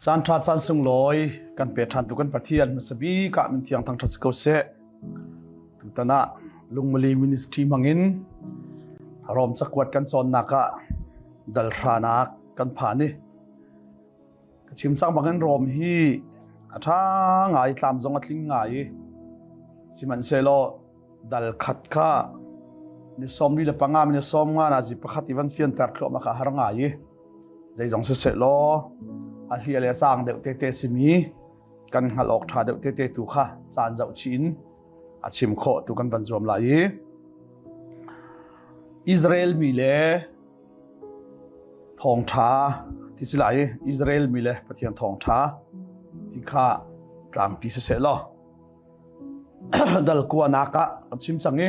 Caan ṭha caan sunglawi kan pe ṭhan tu kan Pathian hmasa bik ah min thiang thangṭhat si ko seh. Tutan ah Lungmali Ministry hmangin Rom cakuat kan cawnnak ah dal hranak kan phan i ka chim cang bangin Rom hi a ṭha ngai tlam zong a tling ngai i sihmanhsehlaw dal khat kha ni 45 ni 50 na zi pakhat i van fianter thluahmah kha har ngai i zeizong siseh law a hlia le caang deuh tete simi kan hngalh awk ṭha deuh tete tu kha caan zoh chih in a chim khawh tu kan van zuam lai i Israel mi le thawngṭha ti si lai i Israel mi le Pathian thawngṭha ti kha tlangpi siseh law dal kuanak ah kan chim cang i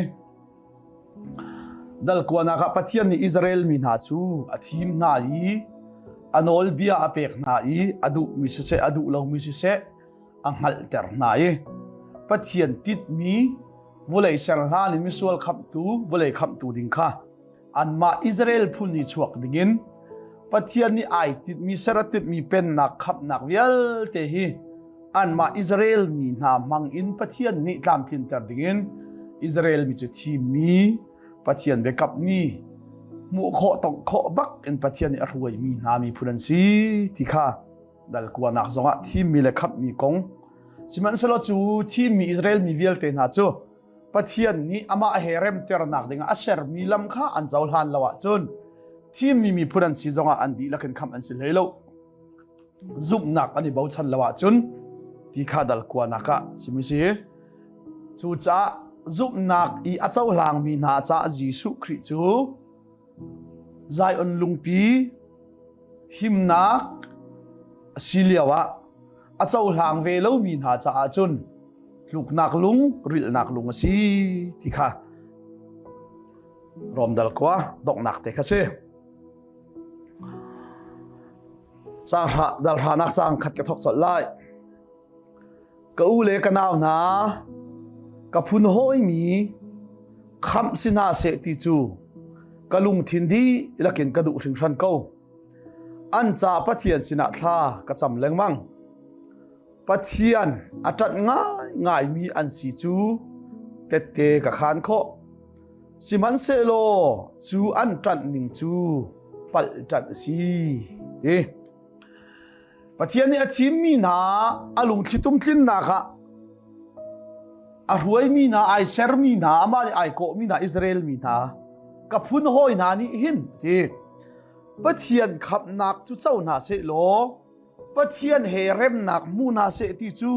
Dal kuanak ah Pathian nih Israel mi hna cu a thim hna i a nawlbia a pek hna i a duhmi siseh a duh lomi siseh a hngalhter hna i Pathian titmi vawlei ser hlan in misual khamhtu vawlei khamhtu ding kha anmah Israel phun i chuak dingin Pathian nih ai tinhmi ser a timhmi pennak khamhnak vialte hi anmah Israel mi hna hmang in Pathian nih tlamtlinter dingin Israel mi cu thimmi Pathian biakammi hmuh khawh tongh khawh bak in Pathian nih a hruaimi hna miphun an si ti kha dal kuanak zongah thimmi le khamhmi kong sihmanhsehlaw cu thimmi Israel mi vialte hna cu Pathian nih amah he remternak dingah a sermi lam kha an cohlan lo ahcun thimmi miphun an si zongah an dihlak in khamh an si hlei lo. Zumhnak an i bochan lo ahcun ti kha dal kuanak ah chim si. Cucaah zumhnak i a cohlangmi hna caah Jesuh Khrih cu Zion lungpi himnak a si lioah a cohlang ve lomi hna caah cun tluknak lung rilhnak lung a si ti kha Romdal khua donghnak te kha si. Dal hranak caang khat ka thok colh lai. Ka u le ka nau hna, ka phun hawimi khamh si hna seh ti cu ka lungthin dihlak in ka duh hringhran ko. An ca Pathian sinah thla ka cam lengmang. Pathian a ṭanh ngaingaimi an si cu tette ka khaan khawh. Sihmanhsehlaw cu an ṭanh ning cu palh ṭanh a si ti. Pathian nih a thimmi hna a lungthli tumtlinnak ah a hruaimi hna, ai sermi hna, amah nih ai kawhmi hna, Israel mi hna, ka phun hawi hna nih hin ti Pathian khamhnak cu co hna seh law Pathian he remnak hmu hna seh ti cu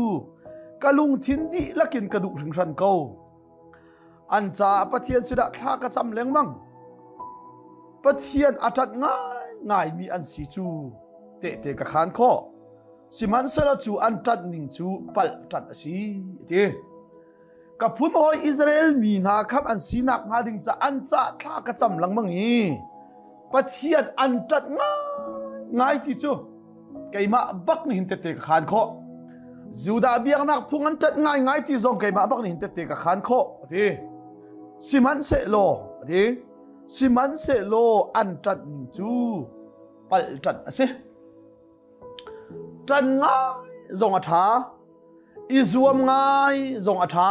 ka lungthin dihlak in ka duh hringhran ko. An caah Pathian sinah thla ka cam lengmang. Pathian a ṭanh ngaingaimi an si cu tehte ka khaan khawh. Sihmanhsehlaw cu an ṭanh ning cu palh ṭanh a si, a ti. Ka phun hawi Israel mi hna khamh an si nakhnga ding ca an cah thla ka cam lengmang i Pathian an ṭanh ngaingai ti cu keimah bak nih hin tette ka khaan khawh. Judah biaknak phung an ṭanh ngaingai ti zong keimah bak nih hin tette ka khaan khawh, a ti. Sihmanhsehlaw, a ti, sihmanhsehlaw an ṭanh ning cu palh ṭanh a si. Ṭan ngai zong a ṭha, i zuam ngai zong a ṭha.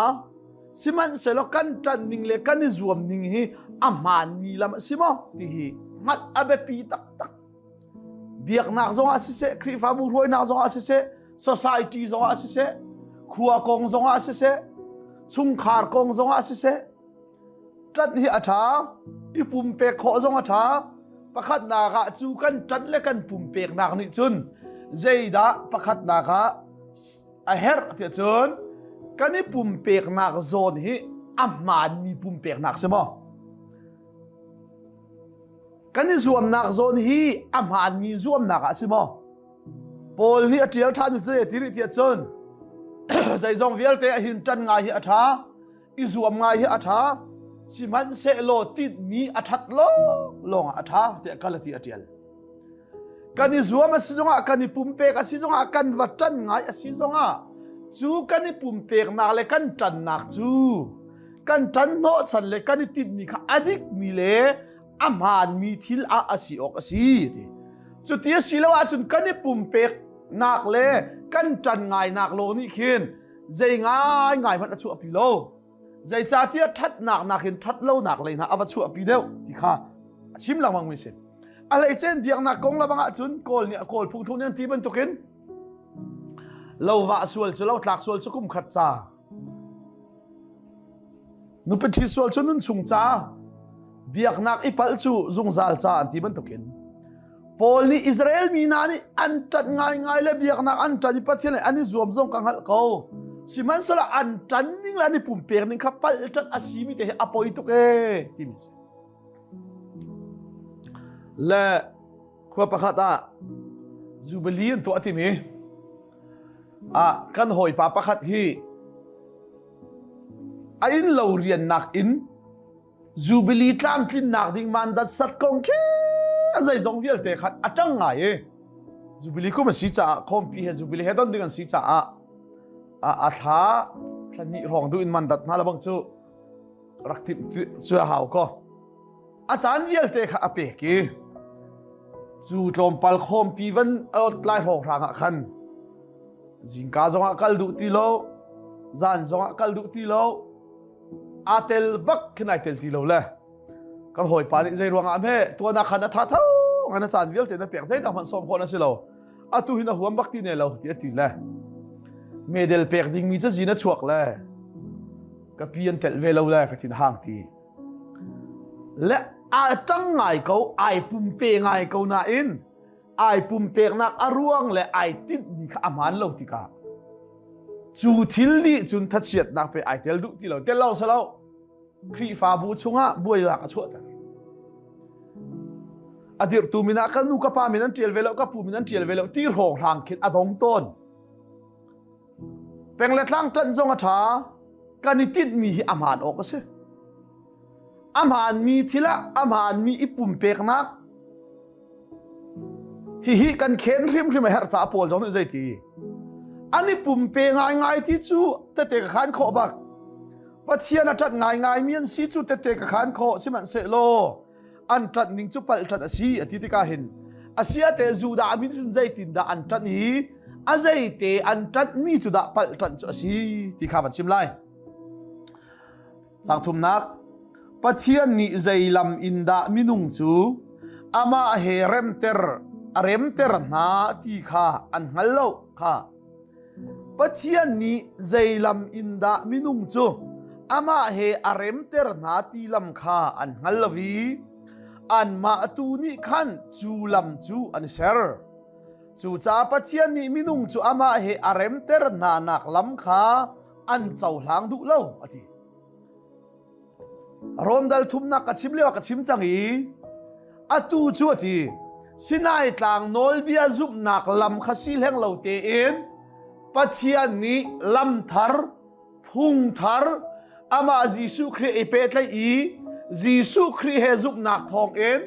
Sihmanhsehlaw kan ṭan ning le kan i zuam ning hi a hmaanmi lam a si maw ti hi hngalh a biapi taktak. Biaknak zongah siseh, Khrihfabu hruainak zongah siseh, society zongah siseh, khua kong zongah siseh, chungkhar kong zongah siseh, ṭanh hi a ṭha i pumpek khawh zong a ṭha pakhatnak ah cu kan ṭanh le kan pumpeknak nih cun zeidah pakhatnak ah a herh tiah cun kan i pumpeknak zawn hi a hmaanmi pumpeknak si maw kan i zuamnak zawn hi a hmaanmi zuamnak ah si maw Paul nih a ṭial ṭhan cu ti rih tiah cun zeizong vialte a hin ṭan ngai hi a ṭha i zuam ngai hi a ṭha sihmanhsehlaw tinhmi a ṭhat lawng ah a ṭha tiah Galati a ṭial. Kan i zuam a si zongah kan i pumpek a si zongah kan va ṭan ngai a si zongah cu kan i pumpeknak le kan ṭannak cu kan ṭan hnawhchan le kan i tinhmi kha a dikmi le a hmaanmi thil ah a si awk a si ti. Cuti a si lo ahcun kan i pumpek. nak le kan ṭan ngai nak lo nih khin zei ngai ngai hmanh a chuahpi lo. Zeicahtiah ṭhatnak nakin ṭhat lonak lei hna a va chuahpi deuh ti kha a chim lengmang mi si. A hleicen biaknak kong lebang ahcun Kawl nih a Kawl phungthluk nih an ti bantukin lo vah sual cu lo tlak sual cu kum khat ca nupi ṭhi sual cu nun chung ca biaknak i palh cu zungzal ca an ti bantukin Paul nih Israel mi hna nih an ṭanh ngaingai le biaknak an ṭan i Pathian le an i zuam zong ka hngalh ko. Sihmanhsehlaw an ṭan ning le an i pumpek ning kha palh ṭanh a simi te hi a poi tuk ee timi si. Le khua pakhat ah Jubilee an tuah timi ah kan hawipa pakhat hi a inn lo riannak in Jubilee tlamtlinnak ding mandat sat kong khi zeizong vialte khan a ṭang ngai i Jubilee kum a si caah khawmpi he Jubilee he don ding an si caah a thla thla hnih hrawng duh in mandat hna lebang cu rak timh cu a hau ko. A caan vialte kha a pek i cu tlawmpal khawmpi van a lai hrawng hrang ah khan zingka zongah kal duh ti lo zan zongah kal duh ti lo aa tel bak khin ai tel ti lo le kan hawipa nih zei ruangah hme tuan ah khan a tha tho ngan a caan vialte na pek zeidang hmanh sawm khawh na si lo atu hin a huam bak ti ne lo ti a ti le medel pek ding mi cazin a chuak le ka pi an telh ve lo le ka thin hang ti le a tang ngai ko ai pumpe ngai ko nain ai pumpeknak a ruang le ai tinhmi kha a hmaan lo tikah cu thil nih cun thachiatnak pe ai tel duh ti lo tel lo salo Khrihfabu chungah buainak a chuahter a dirhtu min ah ka nu ka pa min an ṭial ve lo ka pu min an ṭial ve lo ti hrawng hrang khin a dong tawn peng le tlang ṭanh zong a ṭha kan i tinhmi hi a hmaan awk a si a hmaanmi thil ah a hmaanmi i pumpeknak Hihi kan khen hrimhrim a herh caah Paul zong nih zeiti? An i pumpe ngaingai ti cu tete ka khan khawh bak. Pathian a ṭanh ngaingai mi an si cu tete ka khan khawh sihmanhsehlaw an ṭanh ning cu palh ṭanh a si a ti tikah hin a si a te Judah min cun zeitin dah an ṭanh i a zeite an ṭanh mi cu dah palh ṭanh cu a si ti kha van chim lai. Caang thumnak Pathian nih zei lam in dah minung cu amah he remter a remter hna ti kha an hngal lo kha. Pathian nih zei lam in dah minung cu amah he a remter hna ti lam kha an hngal lo i anmah tu nih khan cu lam cu an i ser. Cucaah Pathian nih minung cu amah he a remter hna nak lam kha an cohlang duh lo a ti. Rom dal thumnak ka chim lio ka chim cang i atu cu a ti Sinai tlang nawlbia zumhnak lam kha si hleng lo tein Pathian nih lam thar phung thar amah Jesuh Khrih i pehtlaih i Jesuh Khrih he zumhnak thawngin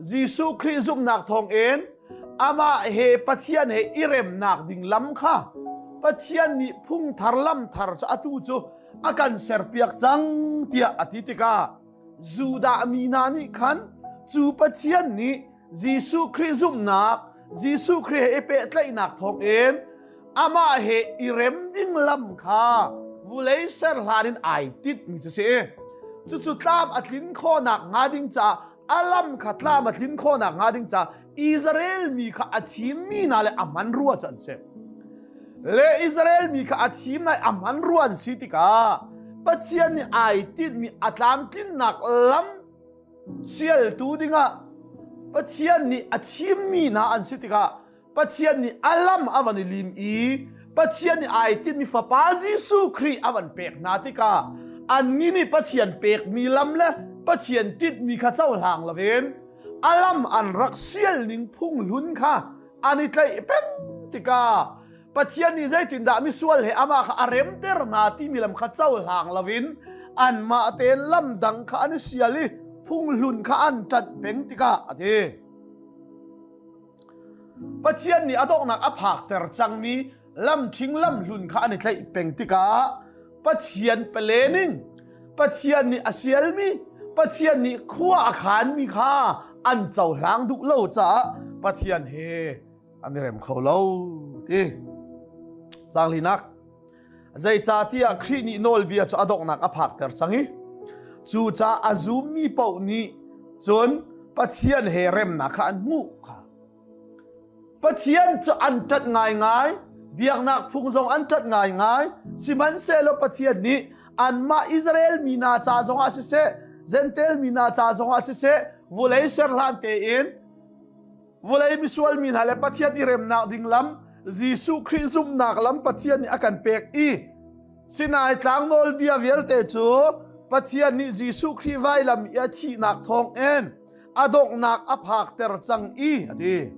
Jesuh Khrih zumhnak thawngin amah he Pathian he i remnak ding lam kha Pathian nih phung thar lam thar cu atu cu a kan serpiak cang tiah a ti tikah Judah mi hna nih khan cu Pathian nih Jesuh Khrih zumhnak Jesuh Khrih he i pehtlaihnak thawngin amah he i rem ding lam kha vulei ser hlan in ai tinh mi cu si. Cucu tlam a tlin khawhnak hnga ding caah a lam kha tlam a tlin khawhnak hnga ding caah Israel mi kha a thimmi hna le a hmanrua cu an si. Le Israel mi kha a thim lai a hmanrua an si tikah Pathian nih ai tinhmi a tlamtlinnak lam sialtu dingah Pathian nih a thimmi hna an si tikah Pathian nih a lam a van i lim i Pathian nih ai tinhmi fapa Jesuh Khrih a van pek hna tikah annih nih Pathian pekmi lam le Pathian tinhmi kha cohlang loin a lam an rak sial ning phung hlun kha an i tlaih peng tikah Pathian nih zeitindah misual he amah kha a remter hna timi lam kha cohlang loin anmah tein lam dang kha an i sial i phung hlun kha an ṭanh peng tikah a ti. Pathian nih a donghnak a phakter cangmi lamṭhing lamhlun kha an i tlaih peng tikah Pathian pale ning Pathian nih a sialmi Pathian nih khua a khanmi kha an cohlang duh lo caah Pathian he An i rem kho lo ti. Caanglinak Zeicahtiah Khrih nih nawlbia cu a donghnak a phakter cang i cucaah a zummi paoh nih cun Pathian he remnak kha an hmuh kha. Pathian cu an ṭanh ngaingai, biaknak phung zong an ṭanh ngaingai, sihmanhsehlaw Pathian nih anmah Israel mi hna ca zongah siseh, Jentail mi hna ca zongah siseh, vulei ser hlan tein Vawlei misual mi hna le Pathian i remnak ding lam Jesuh Khrih zumhnak lam Pathian nih a kan pek i Sinai tlang nawlbia vialte cu Pathian nih Jesuh Khrih vailam i a thihnak thawngin a donghnak a phakter cang i a ti.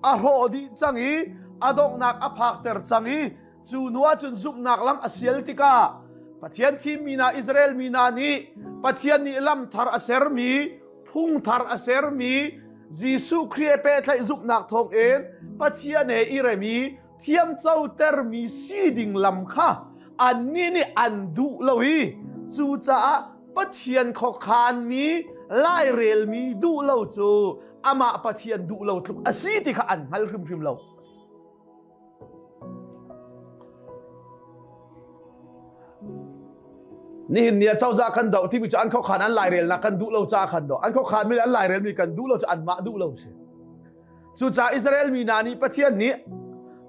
A hrawh dih cang i a donghnak a phakter cang i cu hnu ah cun zumhnak lam a sial tikah Pathian thimmi hna Israel mi hna nih Pathian nih lam thar a sermi phung thar a sermi Jesuh Khrih he pehtlaih zumhnak thawngin Pathian he i rem i thiamcotermi si ding lam kha annih nih an duh lo i cucaah Pathian khuakhanmi lairelmi duh lo cu amah Pathian duh lo tluk a si ti kha an hngal hrimhrim lo. Nihin ni ah cozah kan doh timi cu an khuakhan an lairelnak kan duh lo caah kan doh. An khuakhan mi le an lairelmi kan duh lo cu anmah duh lo si. Cucaah Israel mi hna nih Pathian nih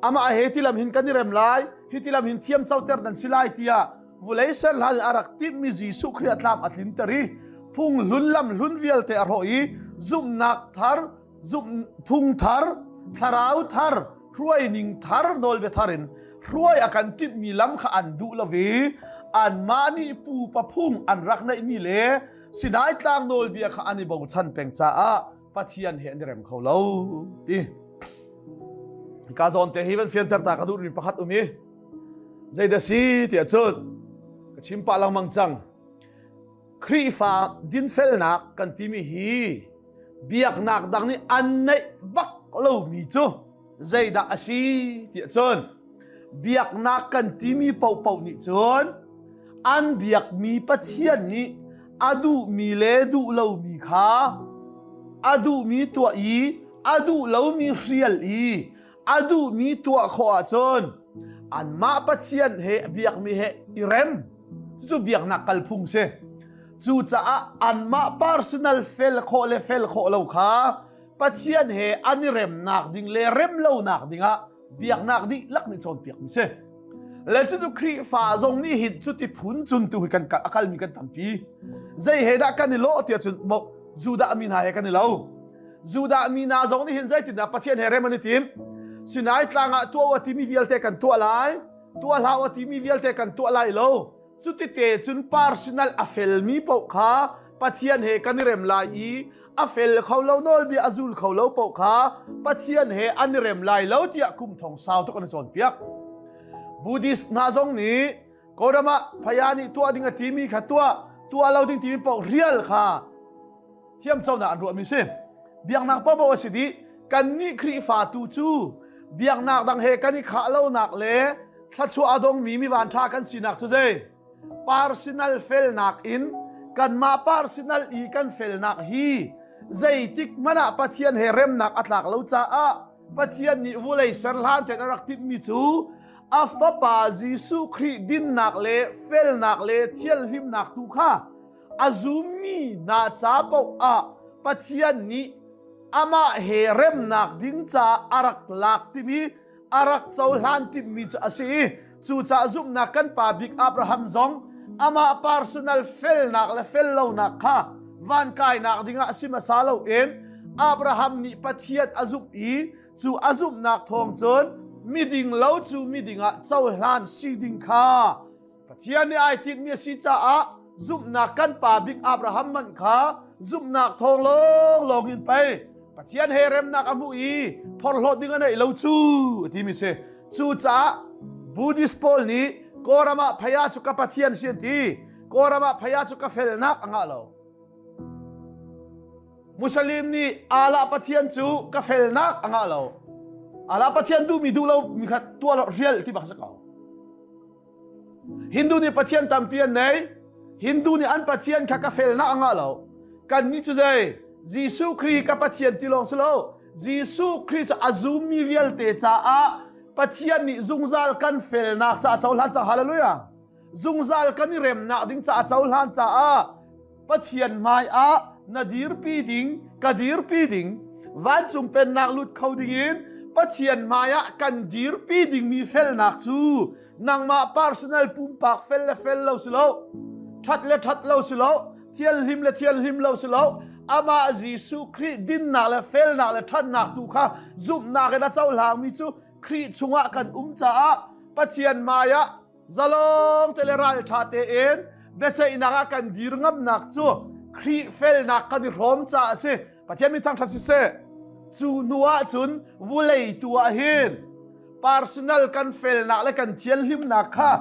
amah he tilam hin kan i rem lai, hi tilam hin thiam coter nan si lai tiah vulei ser hlan a rak timhmi Jesuh Khrih a tlam a tlinter i phung hlun lam hlun vialte a hrawh i zumhnak thar zumh phung thar thlarau thar hruaining thar nawlbia thar in hruai a kan timhmi lam kha an duh lo i anmah nih pupa phung an rak neihmi le Sinai tlang nawlbia kha an i bochan peng caah Pathian he an i rem kho lo ti ka zawn te hi van fianter ta ka duhmi pakhat um i zeidah si tiah cun ka chim pah lengmang cang Khrihfa dinfelnak kan timi hi biaknak dang nih an neih bak lomi cu zeidah a si tiah cun biaknak kan timi paohpaoh nih cun an biakmi Pathian nih a duhmi le duh lomi kha a duhmi tuah i a duh lomi hrial i a duhmi tuah khawh ahcun anmah Pathian he biakmi he i rem cucu biaknak kalphung si cucaah anmah personal fel khawh le fel khawh lo kha Pathian he an i remnak ding le rem lonak dingah biaknak dihlak nih cawnpiakmi si le cucu Khrihfa zong nih hin cuti phun cun tu hi kan a kalmi kan tampi zei he dah kan i lawh tiah cun Judah mi hna he kan i lo Judah mi hna zong nih hin zeitindah Pathian he rem an i tim? Sinai tlang ah tuah u a timi vialte kan tuah lai, tuah hlah u a timi vialte kan tuah lai lo. Cutite cun personal a felmi paoh kha Pathian he kan i rem lai i a fel kho lo nawlbia a zul kho lo paoh kha Pathian he an i rem lai lo tiah kum thong sau tuk an i cawnpiak. Buddhist hna zong nih Kawlram ah phaya nih tuah ding a timi kha tuah, tuah lo ding timi paoh rial kha thiamconak an ruahmi si. Biaknak paohpaoh a si dih. Kannih Khrihfa tu cu biaknak dang he kan i khah lonak le thluachuah a dongmi mi vanṭha kan sinak cu zei? Personal felnak in kanmah personal i kan felnak hi zeitik hmanh ah Pathian he remnak a tlak lo caah Pathian nih vulei ser hlan tein a rak timhmi cu a fapa Jesuh Khrih dinnak le felnak le thianhlimnak tu kha a zummi hna ca paoh ah Pathian nih amah he remnak ding caah a rak lak timi a rak cohlan timmi cu a si i cucaah zumhnak kan pa bik Abraham zong amah personal felnak le fellonak kha van kainak dingah a si hmasa loin Abraham nih Pathian a zumh i cu a zumhnak thawng cun miding lo cu miding ah cohlan si ding kha Pathian nih ai tinhmi a si caah zumhnak kan pa bik Abraham man kha zumhnak thawng lawnglawng in pei Pathian he remnak a hmuh i phorhlawt ding a neih lo cu a timi si. Cucaah Buddhist pawl nih Kawlram ah phaya cu ka Pathian si an ti. Kawlram ah phaya cu ka felnak a ngah lo. Muslim nih Allah Pathian cu ka felnak a ngah lo. Allah Pathian duhmi duh lo mi kha tuah lo rial ti bak si ko. Hindu nih Pathian tampi an nei. Hindu nih an Pathian kha ka felnak a ngah lo. Kannih cu zei? Jesuh Khrih ka Pathian ti lawng si lo. Jesuh Khrih cu a zummi vialte caah Pathian nih zungzal kan felnak caah cohlan cang hallelujah zungzal kan i remnak ding caah cohlan caah Pathian hmai ah na dirpi ding ka dirpi ding vancung pennak lut kho ding in Pathian hmai ah kan dirpi dingmi felnak cu nangmah personal pumpak fel le fel lo si lo that le that lo si lo thianhlim le thianhlim lo si lo amah Jesuh Khrih dinnak le felnak le thatnak tu kha zumhnak in a cohlangmi cu Khrih chungah kan um caah Pathian hmai ah zalong te le ralṭha tein biaceihnak ah kan dir ngamnak cu Khrih felnak kan i hrawm caah a si. Pathian min thangṭhat siseh. Cu hnu ah cun vulei tu ah hin personal kan felnak le kan thianhlimnak kha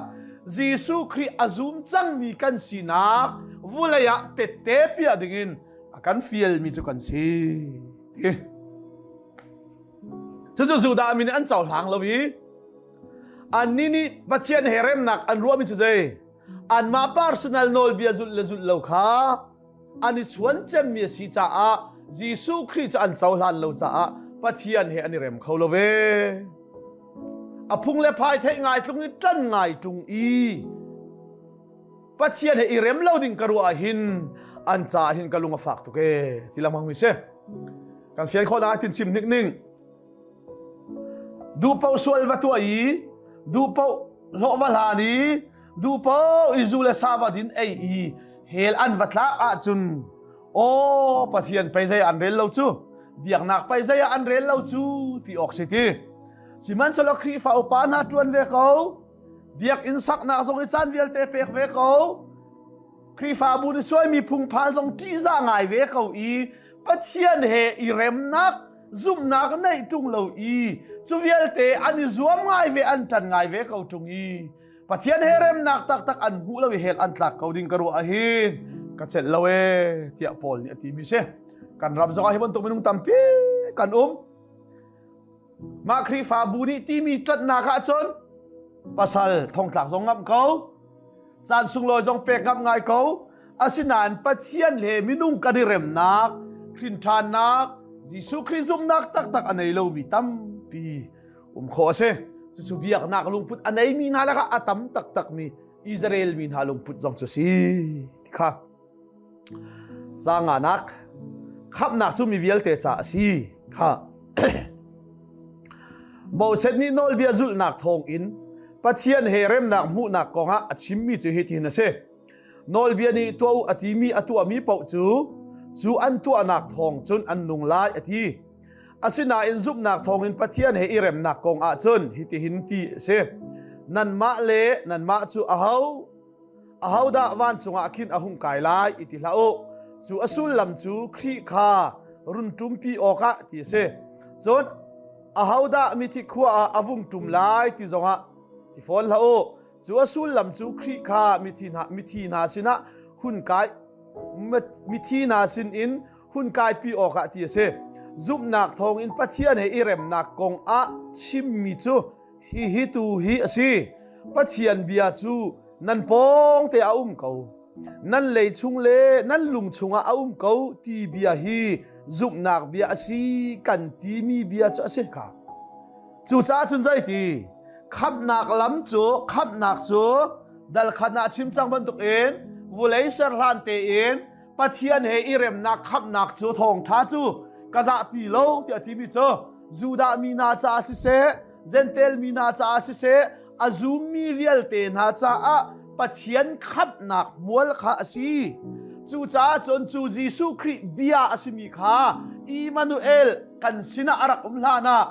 Jesuh Khrih a zum cangmi kan sinak vulei ah tette piah dingin a kan fialmi cu kan si. Ti. Cucu Judah mi nih an cohlang lo i annih nih Pathian he remnak an ruahmi cu zei? Anmah personal nawlbia zulh le zulh lo kha an i chuan cemmi a si caah Jesuh Khrih cu an cohlan lo caah Pathian he an i rem kho lo ve. A phung le phai theih ngai tlung i ṭan ngai ṭung i Pathian he i rem lo ding ka ruah ah hin an caah hin ka lung a fak tuk ee ti lengmang mi si. Kan fian khawh nak tin chim hnik ning. Duh paoh sual va tuah i duh paoh hlawh va hlan i duh paoh i zu le sa va din ei i hell an va tlak ahcun aw Pathian pei zei an rel lo cu biaknak pei zei ah an rel lo cu ti awk si ti sihmanhsehlaw Khrihfa upa hna ṭuan ve ko biakinn saknak zong i caan vialte pek ve ko Khrihfabu nih suaimi phungphal zong ṭihzah ngai ve ko i Pathian he i remnak zumhnak neih ṭung lo i cu vialte an i zuam ngai ve an ṭan ngai ve ko ṭung i Pathian he remnak taktak an hmuh lo i hell an tlak ko ding ka ruah ahhin ka celh lo ee tiah Paul nih a timi si kan ram zongah hi bantuk minung tampi kan um Mah Khrihfabu nih timi ṭanhnak ahcun pasal thongtlak zong ngamh ko, caan sunglawi zong pek ngamh ngai ko. Asinain Pathian le minung kan i remnak, hrinṭhannak, Jesuh Khrih zumhnak taktak a nei lomi tampi um khawh a si. Cucu biaknak lungput a neimi hna lakah a tam taktakmi Israel mi hna lungput zong cu a si ti kha. Zaanganak khamhnak cu mi vialte ca a si kha Moses nih nawlbia zulhnak thawngin Pathian he remnak hmuhnak kongah a chimmi cu hitin a si. Nawlbia nih tuah u a timi a tuahmi paoh cu cu an tuahnak thawng cun an nung lai a ti. Asinain zumhnak thawngin Pathian he i remnak kong ahcun hitihin ti a si. Nanmah le nanmah cu aho Ahodah vancung ah khin a hung kai lai i ti hlah u. Cu a sullam cu Khrih kha run ṭumpi awkah ti a si. Cun ahodah mithi khua ah a vung ṭum lai ti zongah ti fawn hlah u. Cu a sullam cu Khrih kha mithi hna, mithi hna sinah hun kai mithi hna sinin hun kaipi awkah ti a si. Zumhnak thawngin Pathian he i remnak kong ah chimmi cu Hihi tu hi a si. Pathian bia cu nan pawng te a um ko. Nan lei chung le nan lung chungah a um ko ti bia hi zumhnak bia a si kan timi bia cu a si kha. Cucaah cun zeiti khamhnak lam cu khamhnak cu dal khat ah chim cang bantukin vulei ser hlan tein Pathian he i remnak khamhnak cu thawngṭha cu ka zahpi lo tiah a timi cu Judah mi hna caah siseh Jentail mi hna caah siseh a zummi vialte hna caah Pathian khamhnak mual kha a si. Cucaah cun cu Jesuh Khrih bia a simi kha Immanuel kan sinah a rak um hlan ah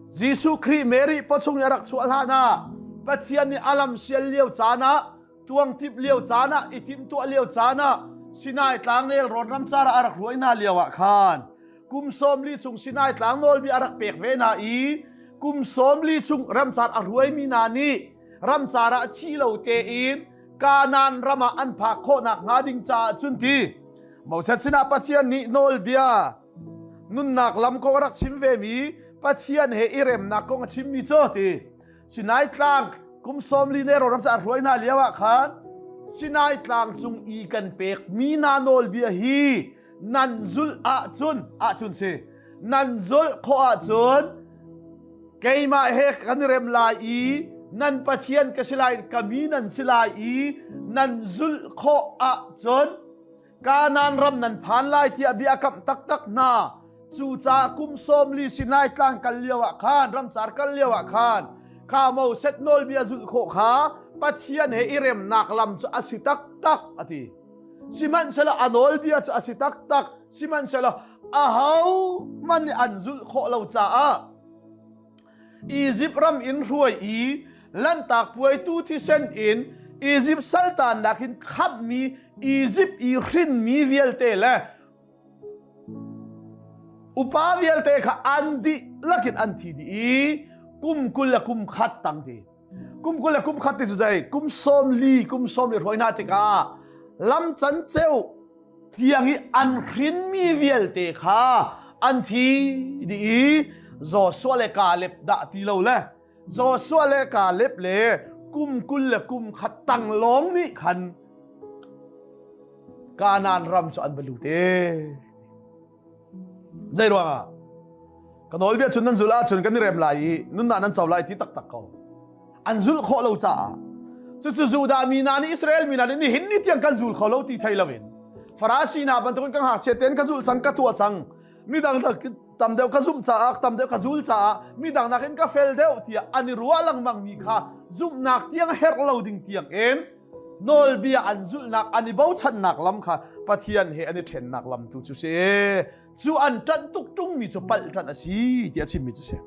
Jesuh Khrih Mary pawchung i a rak chuah hlan ah Pathian nih a lam sial lio caan ah tuang timh lio caan ah i timhtuah lio caan ah Sinai tlang nelrawn ramcar ah a rak hruai hna lio ah khan kum 40 chung Sinai tlang nawlbia a rak pek ve hna i kum 40 chung ramcar a hruaimi hna nih ramcar ah thi lo tein Kanaan ram ah an phak khawhnak hnga ding caah cun ti Moses sinah Pathian nih nawlbia nunnak lam kong a rak chim vemi Pathian he i remnak kong a chimmi cu ti Sinai tlang kum 40 ne ram ca hruai hna lio ah khan Sinai tlang cung i kan pek mi hna nawlbia hi nan zulh ahcun ahcun si. Nan zulh khawh ahcun keimah he kan i rem lai i nan Pathian ka si lai, ka mi nan si lai i nan zulh khawh ahcun Kanaan ram nan phan lai tiah bia a kamh taktak hna. Cucaah kum 40 Sinai tlang kal lio ah khan, ramcar kal lio ah khan, kha Moses nawlbia zulh khawh kha Pathian he i remnak lam cu a si taktak a ti. Sihmanhsehlaw a nawlbia cu a si taktak. Sihmanhsehlaw ahohmanh nih an zulh khawh lo caah Izipt ram in hruai i Lanhtak puaitu thisen in Izipt saltannak in khamhmi Izipt i hrinmi vialte le upa vialte kha an dihlak in an thi dih i kum 20 le kum khat tang ti. Kum 20 le kum khat ti cu zei kum 40 kum 40 hruai hna tikah lam can ceu tiang i an hrinmi vialte kha an thi dih i Joshua le Kaleb dah ti lo le Joshua le Kaleb le kum 20 le kum khat tang lawng nih khan Kanaan ram cu an va lut e. Zei ruangah? Ka nawlbia cun nan zulh ahcun kan i rem lai i nunnak nan co lai ti taktak ko. An zulh khawh lo caah cucu Judah mi hna nih Israel mi hna nih nihin ni tiang kan zul kho lo ti thei loin Farasi hna bantukin ka ngakchia tein ka zulh cang ka tuah cang midang tam deuh ka zumh caah tam deuh ka zul caah midang nakin ka fel deuh tiah an i ruah lengmang mi kha zumhnak tiang herh lo ding tiang in nawlbia an zulhnak an i bochannak lam kha Pathian he an i ṭhennak lam tu cu si cu an ṭanh tuk ṭungmi cu palh ṭanh a si tiah a chimmi cu si.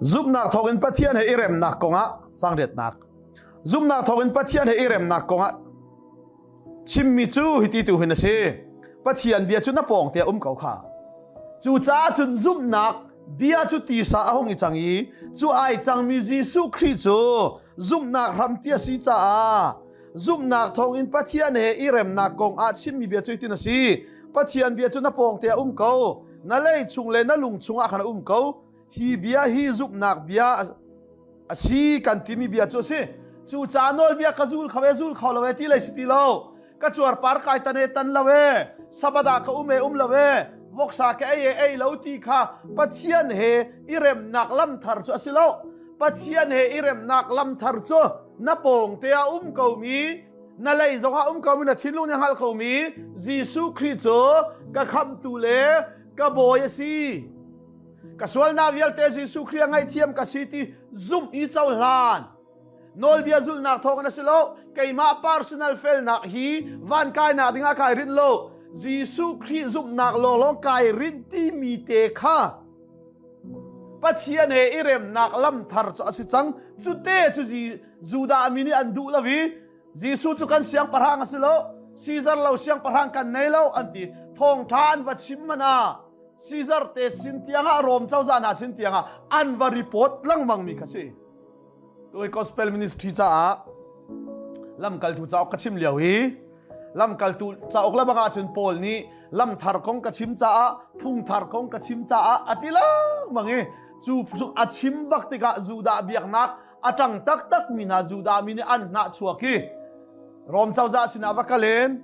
Zumhnak thawngin Pathian he i remnak kongah cangriatnak Zumhnak thawngin Pathian he i remnak kongah chimmi cu hiti tu hin a si. Pathian bia cu na pawng te um ko kha. Cucaah cun zumhnak bia cu tisa a hung i cang i cu ai cangmi Jesuh Khrih cu zumhnak hrampi a si caah zumhnak thawngin Pathian he i remnak kong ah chimmi bia cu hitin a si. Pathian bia cu na pawng te a um ko. Na lei chung le na lung chungah khan a um ko. Hi bia hi zumhnak bia a si kan timi bia cu a si. Cucaah nawlbia ka zul kho e zul kho lo e ti lei si ti lo. Ka cuarpar kai tan e tan lo e. Sabbath ah ka um e um lo e. Voksa ka ei e ei lo ti kha Pathian he i remnak lam thar cu a si lo. Pathian he i remnak lam thar cu na pawng te ah um komi na lei zongah um komi na thinlung nih hngal komi Jesuh Khrih cu ka khamhtu le ka bawi a si. Ka sualnak vialte Jesuh Khrih a ngaihthiam ka si ti zumh i cohlan. Nawlbia zulhnak thawng in a si lo. Keimah personal felnak hi van kainak dingah kai rinh lo. Jesuh Khrih zumhnak lawnglawng kai rinh timi te kha Pathian he i remnak lam thar cu a si cang. Cute cu Judah mi nih an duh lo i Jesuh cu kan siangpahrang a si lo, Caesar lo siangpahrang kan nei lo an ti. Thawngṭha an va chim man ah Caesar te sin tiangah Rom cozah hna sin tiangah an va report lengmang mi kha si. Tui gospel ministry caah lamkaltu cauk ka chim lio hi lamkaltu cauk le bang ahcun Paul nih lamthar kong ka chim caah phungthar kong ka chim caah a ti lengmang i cu a chim bak tikah Judah biaknak a ṭang taktak mi hna Judah mi nih an hnah chuak i Rom cozah sinah va kal in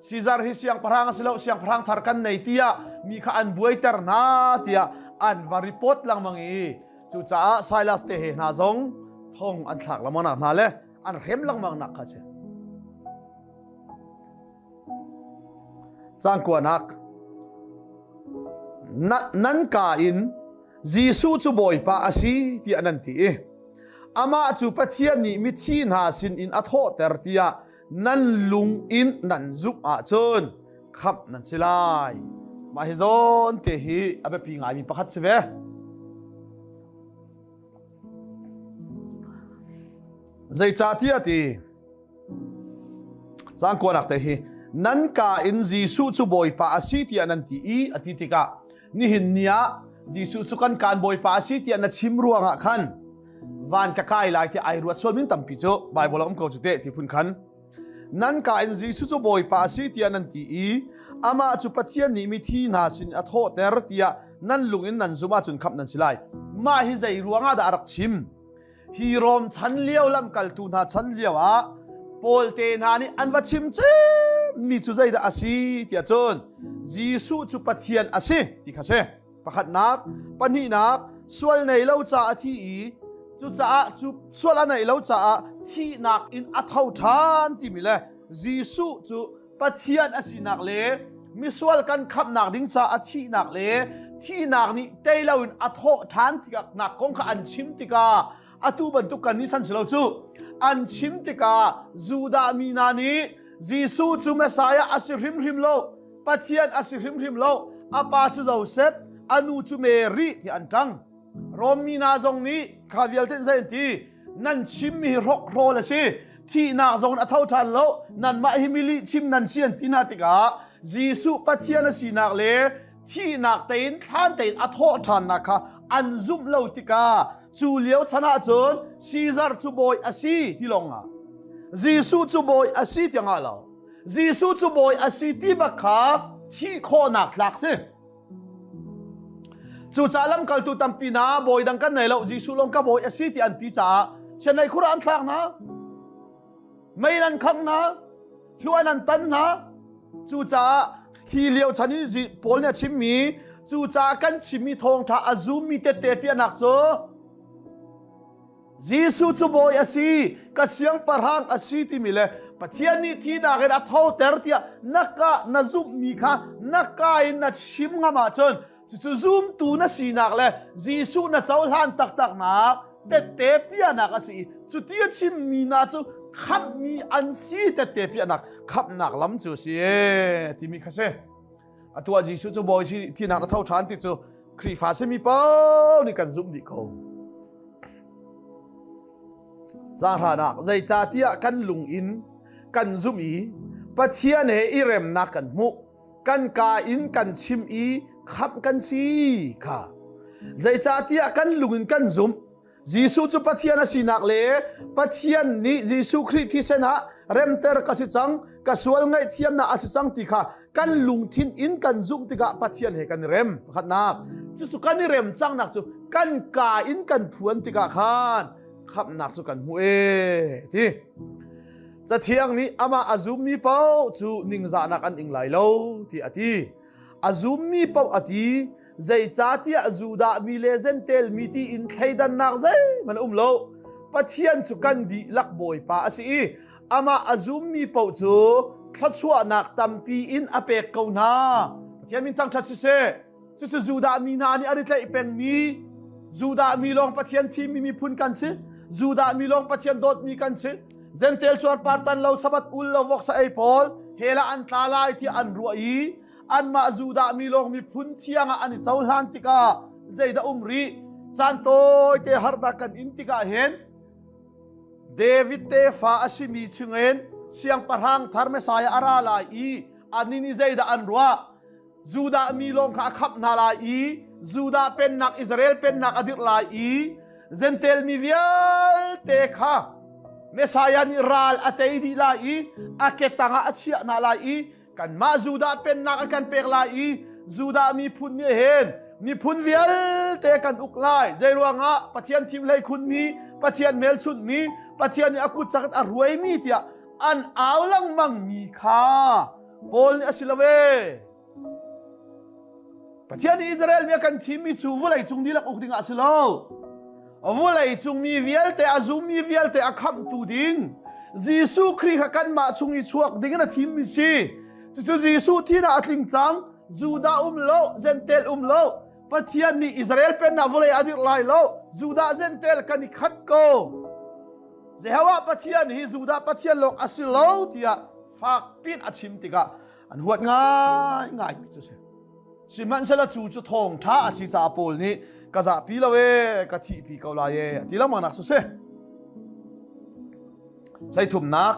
Caesar hi siangpahrang a si lo siangpahrang thar kan nei tiah mi kha an buaiter hna tiah an va report lengmang i cucaah Silas te he hna zong thong an thlak lengmang nak hna le an hrem lengmang nak kha si. Cang kuanak nan ka in Jesuh cu Bawipa a si tiah nan ti i amah cu Pathian nih mithi hna sin in a thawhter tiah nan lung in nan zumh ahcun khamh nan si lai. Mah hi zawn te hi a biapi ngaimi pakhat si ve. Zeicahtiah ti Cang kuanak te hi nan ka in Jesuh cu Bawipa a si tiah nan ti i a ti tikah nihin ni ah Jesuh cu kan kaan Bawipa a si tiah na chim ruangah khan van ka kai lai tiah ai ruat sual min tampi cu Bible a um ko cu te ti phun khan nan ka in Jesuh cu Bawipa a si tiah nan ti i amah cu Pathian nih mithi hna sin a thawhter tiah nan lung in nan zumh ahcun khamh nan si lai mah hi zei ruangah dah a rak chim hi Rom chan lio lamkaltu hna chan lio ah. Paul te hna nih an va chim cemmi cu zeidah a si tiah cun Jesuh cu Pathian a si ti kha si. Pakhatnak, pahnihnak, sual nei lo caah a thi i cucaah cu sual a neih lo caah thihnak in a tho ṭhan timi le Jesuh cu Pathian a sinak le misual kan khamhnak ding caah a thihnak le thihnak nih tei loin a thawh ṭhan tikah nak kong kha an chim tikah atu bantuk kan nih san si lo cu an chim tikah Judah mi hna nih Jesuh cu Messiah a si hrimhrim lo Pathian a si hrimhrim lo a pa cu Joseph a nu cu Mary ti an ṭang Rom mi hna zong nih kha vialte zei an ti nan chimmi hi hrokhrawl a si thihnak zong a tho ṭhan lo nanmah hi mi lihchim nan si an ti hna tikah Jesuh Pathian a sinak le thihnak tein thlan tein a thawh ṭhannak kha an zumh lo tikah cu lio chan ah cun Caesar cu bawi a si ti lawng ah Jesuh cu bawi a si tiang ah lo Jesuh cu bawi a si ti bak kha thih khawhnak tlak si. Cucaah lamkaltu tampi hna bawi dang kan nei lo Jesuh lawng ka bawi a si ti an ti caah chiandeih khur ah an thlak hna mei an khangh hna hluan an tan hna. Cucaah hi lio chan i Paul nih a chimmi cucaah kan chimmi thawngṭha a zummi tette piahnak cu Jesuh cu bawi a si, ka siangpahrang a si timi le Pathian nih thihnak in a thoter tiah na ka na zumhmi kha na ka in na chim ngam ahcun cucu zumtu na sinak le Jesuh na cohlan taktaknak tette piahnak a si i cuti a chimmi hna cu khamhmi an si tette piahnak khamhnak lam cu a si e timi kha si. Atu ah Jesuh cu bawi si thihnak na tho ṭhan ti cu Khrihfa simi paoh nih kan zumh dih ko. Caang zeicahtiah kan lung in kan zumh i Pathian he i remnak kan hmuh, kan kaa in kan chim i khamh kan si kha. Zeicahtiah kan lung in kan zumh, Jesuh cu Pathian a sinak le Pathian nih Jesuh Khrih thisen ah remter ka si cang, ka sual ngaihthiamnak a si cang ti kha kan lungthin in kan zumh tikah Pathian he kan i rem. Pakhatnak, cucu kan i rem cangnak cu kan kaa in kan phuan tikah khan khamhnak cu kan hmu e ti. Cathiang nih amah a zummi paoh cu ningzahnak an ing lai lo ti a ti. A zummi paoh a ti. Zeicahtiah Judah mi le Gentel mi ti in thleidannak zeihmanh a um lo. Pathian cu kan dihlak Bawipa a si i amah a zummi paoh cu thluachuahnak tampi in a pek ko hna. Pathian min thangṭhat siseh. Cucu Judah mi hna nih an i tlaih pengmi Judah mi lawng Pathian thimmi miphun kan si. Judah mi lawng Pathian dawtmi kan si. Gentel cuarpar tan lo, Sabbath ul lo, voksa ei pawl hell ah an tla lai tiah an ruah i anmah Judah mi lawng miphun thiang ah an i cohlan tikah zeidah um rih caan tawite harnak kan in tikah hin David tefa a simi chungin siangpahrang thar Messiah a ra lai i anih nih zeidah an ruah Judah mi lawng kha a khamh hna lai i Judah pennak Israel pennak a dirh lai i Gentel mi vialte kha Messiah nih ral a tei dih lai i a ke tangah a chiah hna lai i kanmah Judah pennak an kan pek lai i Judah miphun nih hin miphun vialte kan uk lai zei ruangah Pathian thim hlei khunmi Pathian hmelchunhmi Pathian nih a kut cak in a ruaimi tiah an au lengmang mi kha Paul nih a si lo e Pathian nih Israel mi a kan thimmi cu vawlei cung dihlak uk dingah a si lo. Vawlei cung mi vialte a zummi vialte a khamhtu ding Jesuh Khrih kha kanmah chung i chuak ding in a thimmi si. Cucu Jesuh thihnak a tling cang. Judah um lo, Gentel um lo. Pathian nih Israel pennak vawlei a dirh lai lo. Judah Gentel kan i khat ko. Jehovah Pathian hi Judah Pathian lawng a si lo tiah fak pin a chim tikah an huat ngaingai mi cu si sihmanhsehlaw cu cu thawngṭha a si caah Paul nih ka zahpi lo e ka thihpi ko lai e a ti lengmang nak cu si hleithumnak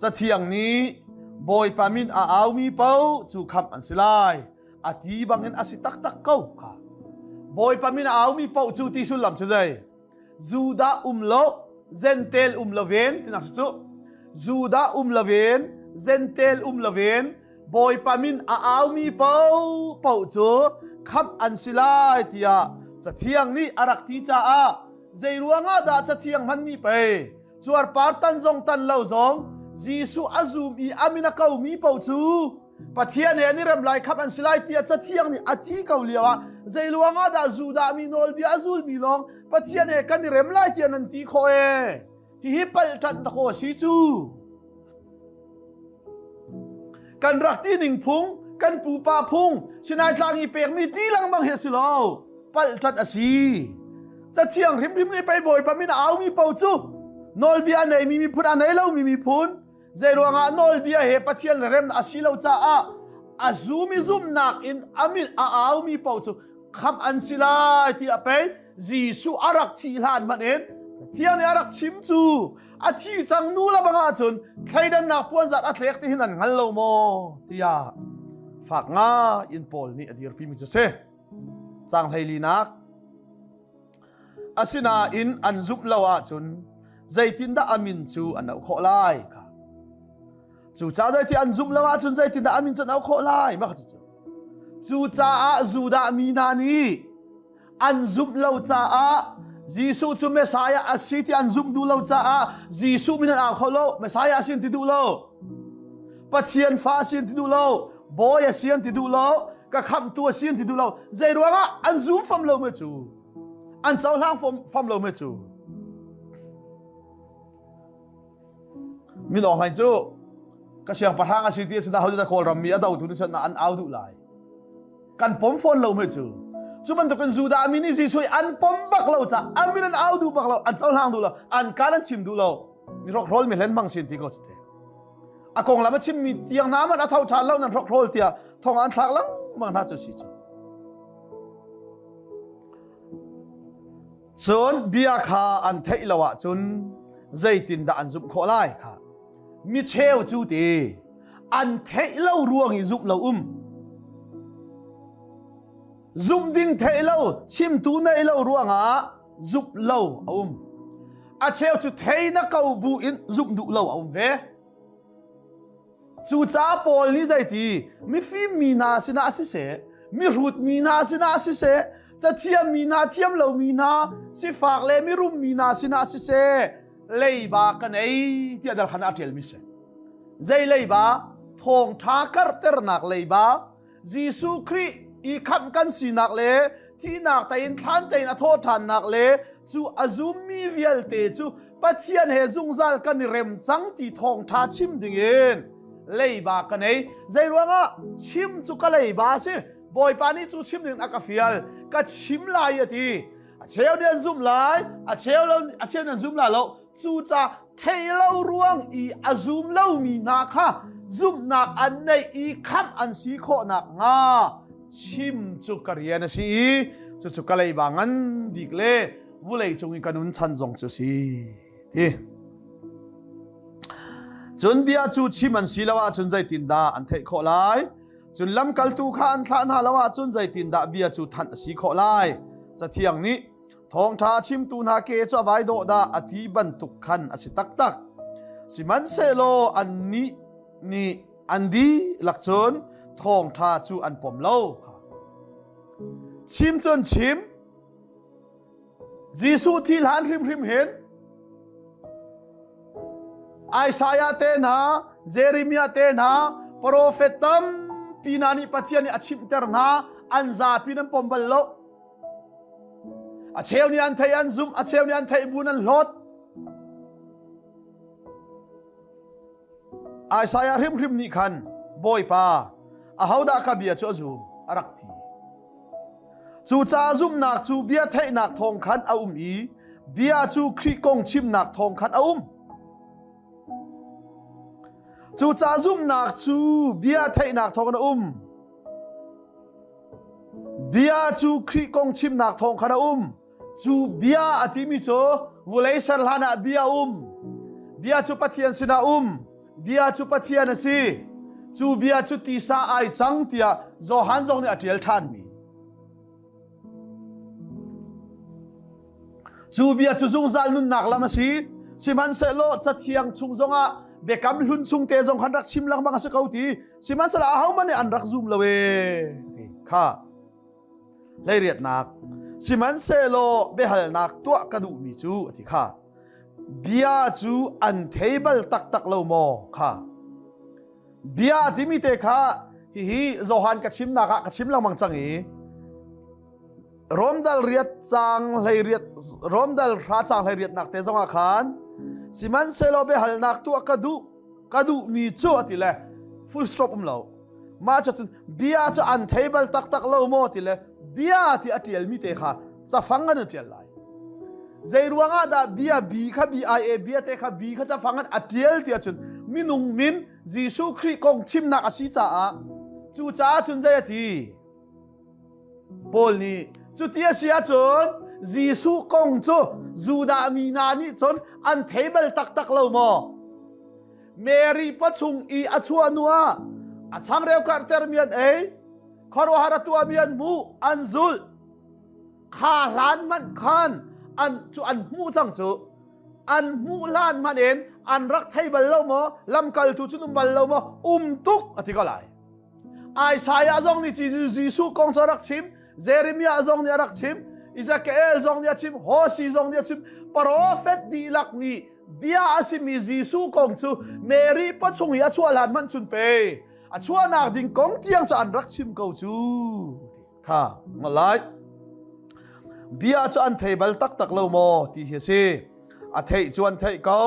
cathiang nih Bawipa min a aumi paoh cu khamh an si lai a ti bangin a si taktak ko kha Bawipa min a aumi paoh cu ti sullam cu zei Judah um lo Gentel um loin tinak si cu Judah um loin Gentel um loin Bawipa min a aumi paohpaoh cu khamh an si lai tiah Cathiang nih a rak ti caah zei ruangah dah Cathiang hman nih pei cuarpar tan zong tan lo zong. Jesuh a zum i a min a komi paoh cu Pathian he an i rem lai khap an si lai tiah Cathiang nih a ti ko lio ah zei luang ah dah Judah mi nawlbia a zulmi lawng Pathian he kan i rem lai tiah nan ti khawh ee? Hihi palh ṭanh dakaw a si cu. Kan rak ti ning phung, kan pupa phung, Sinai tlang i pekmi ti lengmang hi a si lo. Palh ṭanh a si. Cathiang hrimhrim nih pei Bawipa min a aumi paoh cu nawlbia a neimi miphun a nei lomi miphun zeiruangah nawlbia he Pathian rem a si lo caah a zum i zumhnak in a min a aumi paoh cu khamh an si lai tiah pei Jesuh a rak thih hlan hmanh in Pathian nih a rak chim cu a thi cang nu le bang ahcun thleidannak puanzat a thlek ti hin an hngal lo maw tiah fak nga in Paul nih a dirpi mi cu si. Cang hleilinak Asinain an zumh lo ahcun zeitindah a min cu an auh khawh lai kha. Cucaah zeiti an zumh lo ahcun zeitindah a min cu an auh khawh lai mah cu. Cucaah Judah mi hna nih an zumh lo caah Jesuh cu Messiah a si ti an zumh duh lo caah Jesuh min an au kho lo Messiah a si an ti duh lo Pathian fa a si an ti duh lo Bawi a si an ti duh lo ka khamhtu a si an ti duh lo zei ruangah an zum fam lo me cu an cohlang fam lo me cu min Aung Hlaing cu ka siangpahrang a si ti a si na hodah Kawlram mi a dotu nih cun an au duh lai kan pom fawn lo me cu cu bantukin Judah mi nih Jesuh an pom bak lo ca an min an au duh bak lo an cohlang duh lo an kaan an chim duh lo mi hrokhrawl mi hlen hmang sin ti ko te a konglam a chimmi tiang hna man a tho ṭhan lo nan hrokhrawl tiah thong an thlak lengmang hna cu si cu cun bia kha an theih lo ahcun zeitindah an zumh khawh lai kha mi cheu cu ti an theih lo ruang i zumh lo um zumh ding theih lo chimtu neih lo ruangah zumh lo a um a cheu cu thei na ko bu in zumh duh lo a um ve Cucaah Paul nih zeiti mifim mi hna sinah siseh, mihrut mi hna sinah siseh, cathiam mi hna thiam lomi hna, sifak le mirum mi hna sinah siseh, leiba ka nei tiah dal khan a ṭialmi si. Zei leiba? Thawngṭha karhternak leiba, Jesuh Khrih i khamh kan sinak le thihnak tein thlan tein a thawhṭhannak le cu a zummi vialte cu Pathian he zungzal kan i rem cang ti thawngṭha chim dingin leiba ka nei. Zei ruangah chim cu ka leiba a si. Bawipa nih cu chim ding a ka fial. Ka chim lai a ti. A cheu nih an zumh lai, a cheu lo a cheu nih an zum lai lo. Cucaah theih lo ruang i a zum lomi hna kha zumhnak an neih i khamh an si khawh nakhnga chim cu ka rian a si i cucu ka leiba ngan bik le vulei cung i ka nun chan zong cu si ti. Cun bia cu chim an si lo ahcun zeitindah an theih khawh lai? Cun lamkaltu kha an thlah hna lo ahcun zeitindah bia cu thanh a si khawh lai? Cathiang nih Thawngṭha chimtu hna ke cu a vai dawh dah a ti bantuk khan a si taktak. Sihmanhsehlaw annih nih an dihlak cun thawngṭha cu an pom lo. Chim cu an chim. Jesuh thi hlan hrimhrim hin Isaiah te hna, Jeremiah te hna, profet tampi hna nih Pathian nih a chimter hna, an zapi nan pom bal lo. A cheu nih an theih an zumh, a cheu nih an theih bu an hlawt. Isaiah hrimhrim nih khan Bawipa, ahodah ka bia cu a zum? a rak ti. Cucaah zumhnak cu bia theihnak thawng khan a um i bia cu Khrih kong chimnak thawng khan a um. Cucaah zumhnak cu bia theihnak thawng in a um. Bia cu Khrih kong chimnak thawng khan a um. Cu bia a timi cu vulei ser hlan ah bia um. Bia cu Pathian sinah um. Bia cu Pathian a si. Cu bia cu tisa ai cang tiah Johan zong nih a ṭial ṭhanmi. Cu bia cu zungzal nunnak lam a si. Sihmanhsehlaw Cathiang chung zongah biakam hlun chung te zong khan rak chim lengmang a si ko ti. Sihmanhsehlaw ahohmanh nih an rak zum lo ee ti kha hleiriatnak. Sihmanhsehlaw biahalnak tuah ka duhmi cu a ti kha. Bia cu an thei bal taktak lo maw kha? Bia timi te kha hihi Johan ka chimnak ah ka chim lengmang cang i Romdal riat cang hlei riat Romdal hra cang hlei riatnak te zongah khan sihmanhsehlaw biahalnak tuah ka duh ka duhmi cu a ti le full stop um lo. Mah cu cun bia cu an thei bal taktak lo maw ti le bia ti a ṭialmi te kha cafang an ṭial lai. Zei ruangah dah bia B kha B I A bia te kha B kha cafang an a ṭial ti ahcun minung min Jesuh Khrih kong chimnak a si caah cucaah cun zei a ti? Paul nih cuti a si ahcun Jesuh kong cu Judah mi hna nih cun an thei bal taktak lo maw? Mary pachung i a chuah hnu ah a changreu karhtermi an ei, khuaruahhar a tuahmi an hmuh, an zulh. Kha hlan hmanh khan an cu an hmuh cang cu. An hmuh hlan hmanh in an rak thei bal lo maw? Lamkaltu cu um bal lo maw? Um tuk a ti ko lai. Isaiah zong nih Jesuh kong cu a rak chim, Jeremiah zong nih a rak chim, Ezekiel zong nih a chim, Hosea zong nih a chim, profet dihlak nih bia a simi Jesuh kong cu Mary pachung i a chuah hlan hmanh chun pe a chuahnak ding kong tiang cu an rak chim ko cu kha ngalai bia cu an thei bal taktak lo maw ti hi a si a theih cu an theih ko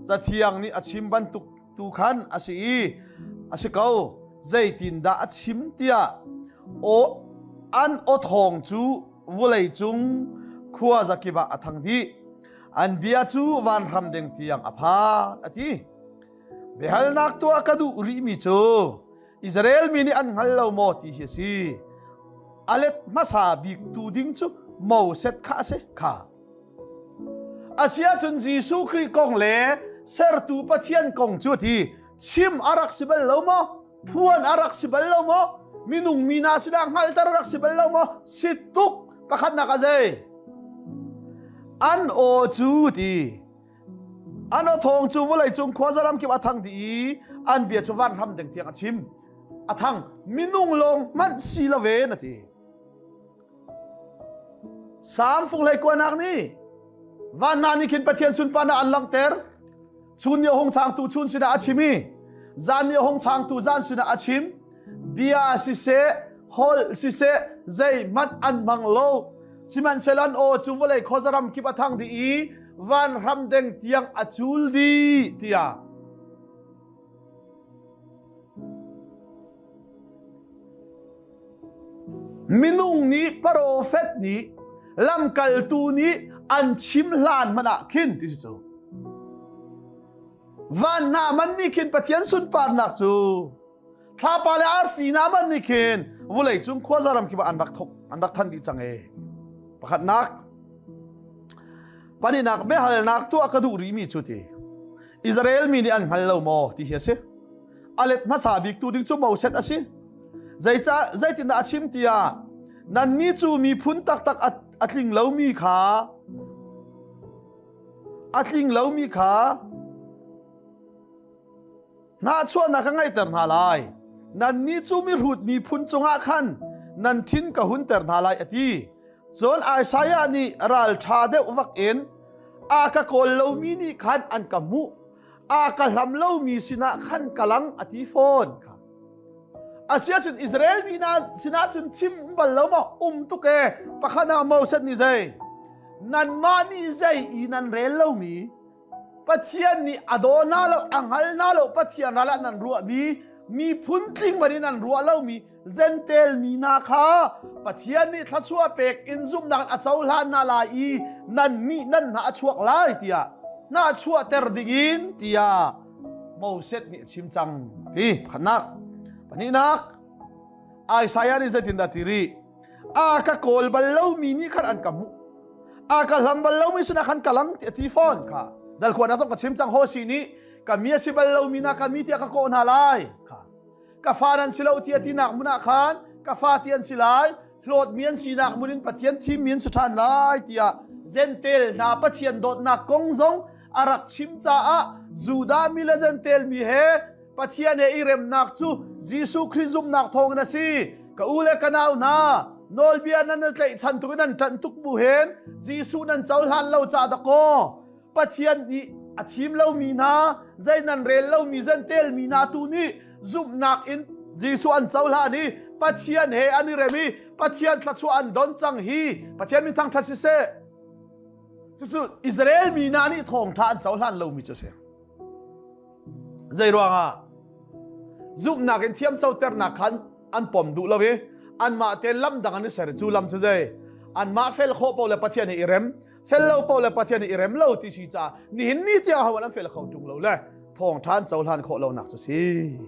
cathiang nih a chim bantuk tu khan a si i a si ko zeitindah a chim tiah aw an aw thawng cu vulei cung khua zakip ah a thang dih an bia cu vanhram ding tiang a phan a ti biahalnak tuah ka duh rihmi cu Israel mi nih an hngal lo maw ti hi a si a let hmasa bik tu ding cu Moses kha a si kha Asiahcun Jesuh Khrih kong le sertu Pathian kong cu ti chim a rak si bal lo maw? Phuan a rak si bal lo maw? Minung mi hna sinah hngalhter a rak si bal lo maw? Si tuk pakhatnak a zei? An aw cu ti an aw thawng cu vawleicung khuazaram kip a thang dih i an bia cu vanhram deng tiang a chim. A thang minung lawng hmanh si lo ve na ti. Salm fung hlei kuanak nih van hna nih khin Pathian sunparnak an langhter. Chun nih a hung changtu chun sinah a chim i zan nih a hung changtu zan sinah a chim. Bia siseh, holh siseh, zeihmanh an hmang lo. Sihmanhsehlaw an aw cu vawlei khuazaram kip a thang dih i vanhram deng tiang a cul dih tiah Minung nih profet nih lamkaltu nih an chim hlan hmanh ah khin ti si cu. Van hna man nih khin Pathian sunparnak cu thlapa le arfi hna man nih khin vulei cung khuazaram kip ah an rak thok an rak than dih cang e. Pakhatnak pahnihnak biahalnak tuah ka duh rihmi cu ti Israel mi nih an hngal lo maw ti hi a si. A let hmasa bik tu ding cu Moses a si. Zeicah zeitindah a chim tiah nannih cu miphun taktak a tling lomi kha a tling lomi kha hnahchuahnak ka ngeihter hna lai. Nannih cu mihrut miphun cungah khan nan thin ka hunter hna lai a ti. Cun Isaiah nih ralṭha deuh vak in a ka kawl lomi nih khan an ka hmuh a ka hlam lomi sinah khan ka lang a ti fawn kha asiahcun Israel mi hna sinah cun chim bal lo maw um tuk e pakhat ah Moses nih zei nanmah nih zei i nan rel lomi Pathian nih a daw na lo a hngal na lo Pathian ral ah nan ruahmi miphun tling man in an ruah lomi Gentel mi hna kha Pathian nih thluachuah pek in zumhnak a cohlan hna lai i nan nih nan hna a chuak lai tiah hna chuahter dingin tiah Moses nih a chim cang ti pakhatnak pahnihnak Isaiah nih zeitindah ti rih a ka kawl bal lomi nih khan an ka hmuh a ka hlam bal lomi sinah khan ka lang ti a ti fawn kha dalkhuan ah zong ka chim cang Hosi nih ka mi a si bal lomi na ka mi tiah ka kawh hna lai kha ka fa nan si lo ti a tinak hmun ah khan ka fa ti an si lai hlawtmi an sinak hmun in Pathian thimmi an si ṭhan lai tiah Gentel hna Pathian dawtnak kong zong a rak chim caah Judah mi le Gentel mi he Pathian he i remnak cu Jesuh Khrih zumhnak thawngin a si ka u le ka nau hna nawlbia nan tlaihchan tuk in nan ṭanh tuk bu hen Jesuh nan cohlan lo ca dakaw. Pathian nih a thim lomi hna, zei nan rel lomi zentel mi hna tu nih zumhnak in Jesuh an cohlan i Pathian he an i rem i Pathian thluachuah an don cang hi Pathian min thangṭhat siseh. Cucu Israel mi hna nih thawngṭha an cohlan lomi cu a si. Zei ruangah? Zumhnak in thiamcoternak khan an pom duh lo i anmah te lam dang an i ser cu lam cu zei? Anmah fel khawh paoh le Pathian he i rem, fel lo paoh le Pathian he i rem lo ti si caah nihin ni tiang ho an fel kho ṭung lo le thawngṭha an cohlan khawh lonak cu si.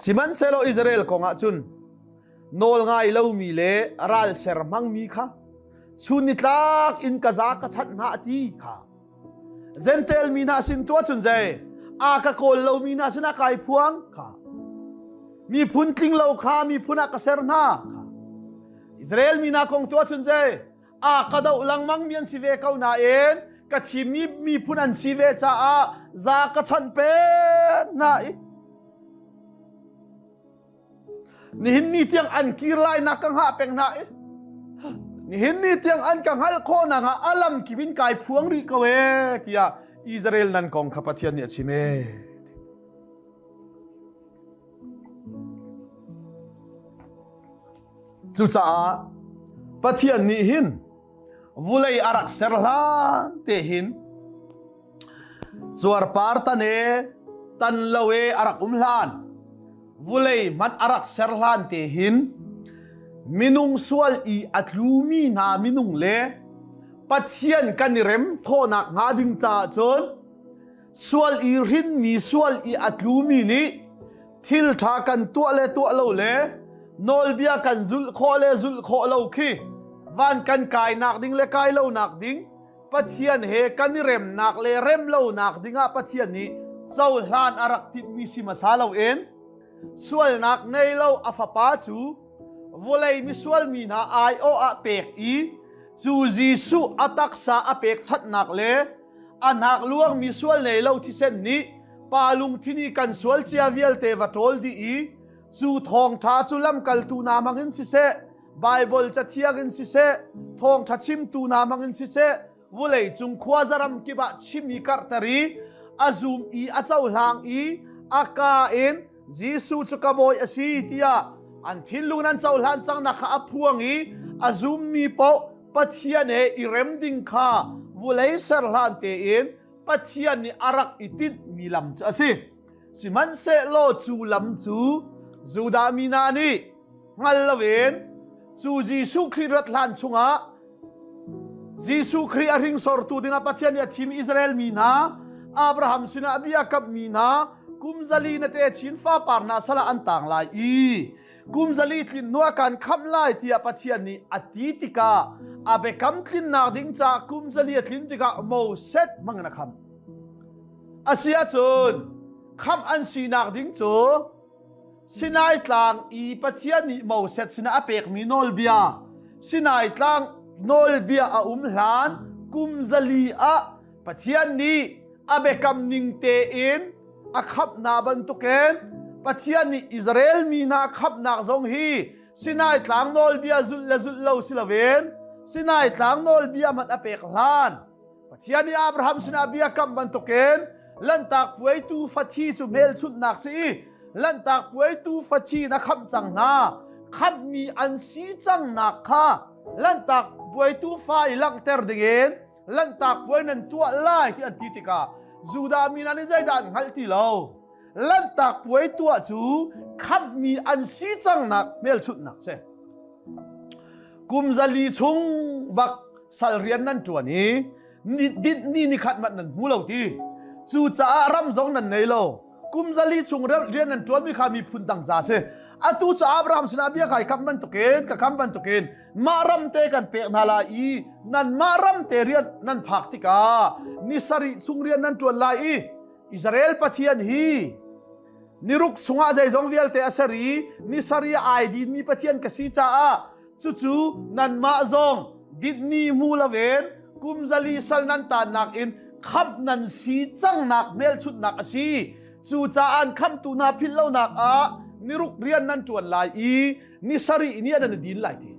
Sihmanhsehlaw Israel kong ah cun nawl ngai lomi le ral ser hmangmi kha chun nitlak in ka za ka chanh hna a ti kha Gentel mi hna sin tuah cun zei a ka kawl lomi hna sinah kai phuang kha miphun tling lo kha miphun ah ka ser hna kha Israel mi hna kong tuah cun zei a ka doh lengmang mi an si ve ko nain ka thimmi miphun an si ve caah za ka chanh peng hna i Nihin ni tiang an kir lai nak ka hngah peng hna i nihin ni tiang an ka hngalh khawhnak ah a lam kip in kai phuang rih ko ee tiah Israel nan kong kha Pathian nih a chim ee. Cucaah Pathian nih hin vulei a rak ser hlan te hin cuarpar tan e tan lo e a rak um hlan vulei hmanh a rak ser hlan te hin minung sual i a tlumi hna minung le Pathian kan i rem khawhnak hnga ding caah cun sual i hrinmi sual i a tlumi nih thil ṭha kan tuah le tuah lo le nawlbia kan zulh khawh le zulh khawh lo khi van kan kainak ding le kai lonak ding Pathian he kan i remnak le rem lonak dingah Pathian nih cohlan a rak timhmi si hmasa loin sualnak ngei lo a fapa cu vawlei misual mi hna aiawh ah pek i cu Jesuh a taksa a pekchanhnak le a hnak luangmi sual nei lo thisen nih pa lungthin i kan sual cia vialte va ṭawl dih i cu thawngṭha cu lamkaltu hna hmangin siseh Baibal cathiang in siseh thawngṭha chimtu hna hmangin siseh vulei cung khuazaram kip ah chim i karhter i a zum i a cohlang i a ka in Jesuh cu ka bawi a si tiah an thinlung an cohlan cangnak kha a phuang i a zummi paoh Pathian he i rem ding kha vulei ser hlan tein Pathian nih a rak i tinhmi lam cu a si. Sihmanhsehlaw cu lam cu Judah mi hna nih hngal loin cu Jesuh Khrih rat hlan chungah Jesuh Khrih a hringsortu dingah Pathian nih a thim Israel mi hna Abraham sinah bia kamhmi hna kum zali na te chin fapar hna salah an tang lai i kum zali tlin hnuah kan khamh lai tiah Pathian nih a ti tikah a biakam tlinnak ding caah kum zali a tlin tikah Moses hmangin a khamh. A si ahcun khamh an sinak ding cu Sinai tlang i Pathian nih Moses sinah a pekmi nawlbia Sinai tlang nawlbia a um hlan kum zali ah Pathian nih a biakam ning tein a khamh hna bantukin Pathian nih Israel mi hna khamhnak zong hi Sinai tlang nawlbia zulh le zulh lo si loin Sinai tlang nawlbia hmanh a pek hlan Pathian nih Abraham sinah bia kam bantukin Lanhtak puai tu fathi cu hmelchunhnak si i Lanhtak puai tu fathi na khamh cang hna. Khamhmi an si cangnak kha Lanhtak puai tu fa i langhter dingin Lanhtak puai nan tuah lai ti an ti tikah Judah mi hna nih zeidah an hngalh ti lo. Lanhtak puai tuah cu khamhmi an si cangnak hmelchunhnak si. Kum zali chung bak sal rian nan ṭuan i dinh ni ni khat manh nan hmu lo ti. Cucaah ram zong nan nei lo. Kum zali chung rian nan ṭuanmi kha miphun dang ca si. Atu cu Abraham sinah bia kai kam bantukin ka kam bantukin mah ram te kan pek hna lai i nan mah ram te rian nan phak tikah ni sarih chung rian nan ṭuan lai i Israel Pathian hi niruk chungah zeizong vialte a ser i ni sarih ai dinmi Pathian ka si caah cucu nanmah zong dinhni hmu loin kum zali sal nan tannak in khamh nan si cangnak hmelchunhnak a si. Cucaah an khamhtu hna philh lonak ah niruk rian nan ṭuan lai i ni sarih ni ah nan i din lai ti.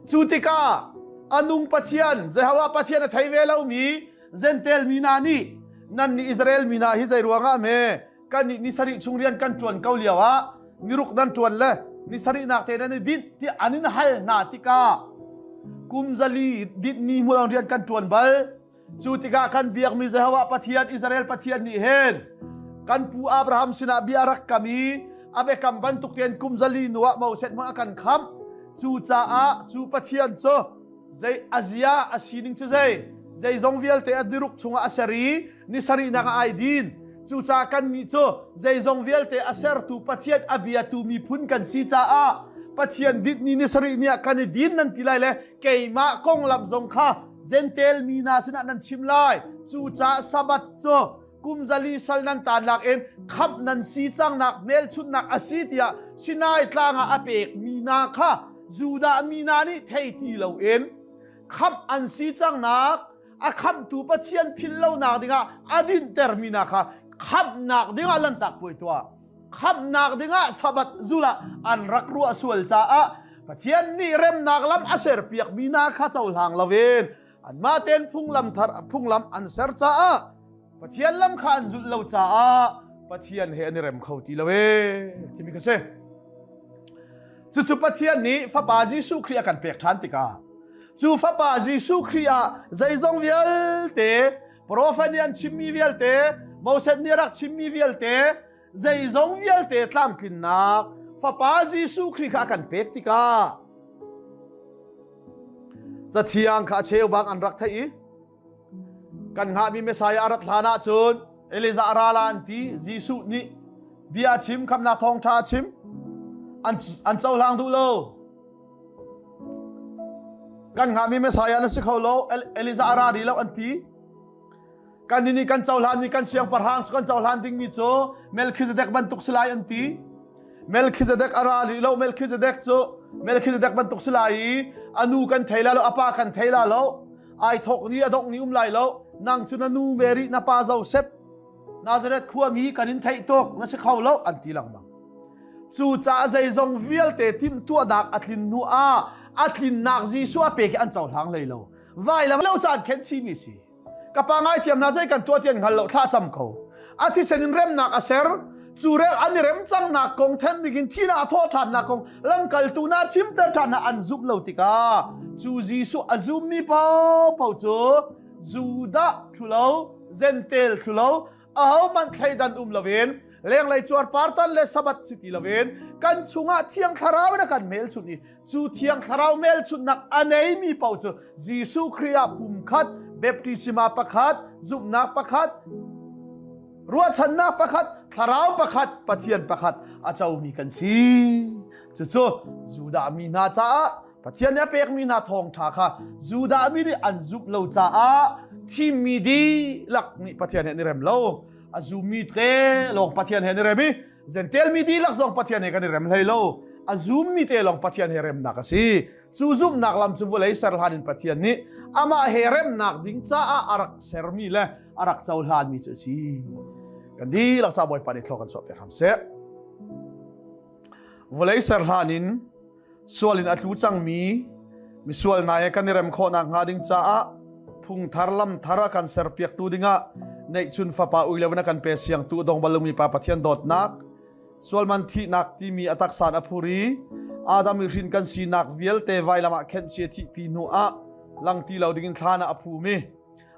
Cu tikah A nung Pathian, Jehovah Pathian a thei ve lomi Jentail mi hna nih nan nih Israel mi hna hi zei ruangah me kan nih ni sarih chung rian kan ṭuan ko lio ah niruk nan ṭuan le ni sarihnak te nan i dinh ti an in hal hna tikah kum zali dinh ni hmulang rian kan ṭuan bal. Cu tikah kan biakmi Jehovah Pathian Israel Pathian nih hin kan pu Abraham sinah bia rak kam i a biakam bantuk tein kum zali hnu ah Moses hmang a kan khamh. Cucaah cu Pathian cu zei a zia a sining cu zei zeizong vialte a niruk chungah a ser i ni sarihnak ah ai din. Cucaah kannih cu zeizong vialte a sertu Pathian a biatu miphun kan si caah Pathian dit ni ni sarih ni ah kan i din nan ti lai le keimah konglam zong kha Jentail mi hna sinah nan chim lai. Cucaah Sabbath cu kum zali sal nan tannak in khamh nan si cangnak hmelchunhnak a si tiah Sinai tlang ah a pek mi hna kha Judah mi hna nih thei ti loin khamh an si cangnak a khamhtu Pathian philh lonak dingah a dinhter mi hna kha khamhnak dingah lantak puai tuah. Khamhnak dingah Sabbath zul ah an rak ruah sual caah Pathian nih remnak lam a serpiak mi hna kha cohlang loin anmah tein phunglam thar phunglam an ser caah Pathian lam kha an zulh lo caah Pathian he an i rem kho ti lo ee timi kha si. Cucu Pathian nih Fapa Jesuh Khrih a kan pek ṭhan tikah cu Fapa Jesuh Khrih ah zeizong vialte profet nih an chimmi vialte Moses nih a rak chimmi vialte zeizong vialte tlamtlinnak Fapa Jesuh Khrih kha a kan pek tikah Cathiang kha a cheu bang an rak theih i kan hngahmi Messiah a rat hlan ahcun Elijah a ra la an ti. Jesuh nih bia a chim, khamnak thawngṭha a chim. An, an cohlang duh lo. Kan hngahmi Messiah na si kho lo, Elijah a ra rih lo an ti. Kan nih kan cohlanmi kan siangpahrang cu kan cohlan dingmi cu Melchizedek bantuk si lai an ti. Melchizedek a ra rih lo. Melchizedek cu Melchizedek bantuk si lai i a nu kan thei la lo, a pa kan thei la lo. Ai thok ni a dongh ni um lai lo. Nang cu na nu Mary na pa Joseph Nazareth khuami kan in theih tuk na si kho lo an ti lengmang. Cu caah zeizong vialte timhtuahnak a tlin hnu ah a tlinnak Jesuh a pek i an cohlang hlei lo. Vailam lo caan khen chimi si. Ka pa ngaithiam na zei kan tuah tian hngal lo thla cam ko. A thisen in remnak a ser. Cu rel an i rem cangnak kong then dingin thihnak a thawh ṭhannak kong lamkaltu na chimter ṭhan na an zumh lo tikah cu Jesuh a zummi paohpaoh cu Judah thlulo Jentail thlulo ahohmanh thleidan um loin lenglei cuarpartan le Sabbath si ti loin kan chungah Thiang Thlarau in a kan hmelchunh i cu Thiang Thlarau hmelchunhnak a neimi paoh cu Jesuh Khrih ah pumkhat, baptisma pakhat, zumhnak pakhat, ruahchannak pakhat, thlarau pakhat, Pathian pakhat a comi kan si. Cucu Judah mi hna caah Pathian nih a pekmi hna thawngṭha kha Judah mi nih an zumh lo caah thimmi dihlak nih Pathian he an i rem lo. A zummi te lawng Pathian he an i rem i Jentail mi dihlak zong Pathian he kan i rem hlei lo. A zummi te lawng Pathian he remnak a si. Cu zumhnak lam cu vawlei ser hlan in Pathian nih amah he remnak ding caah a rak sermi le a rak cohlanmi cu a si. Kan dihlak sa Bawipa nih thlaw kan chuahpiak hram seh. Vawlei ser hlan in sual in a tlu cangmi misual hna he kan i rem khawhnak hnga ding caah phungthar lamthar a kan serpiaktu dingah neihchun fapa ui lo in a kan pe siangtu dong balungmi pa Pathian dawtnak sualman thihnak timi a taksan a phur i Adam i hrin kan sinak vialte vailam ah khenh sia thihpi hnu ah lang ti lo dingin thlan ah a phumi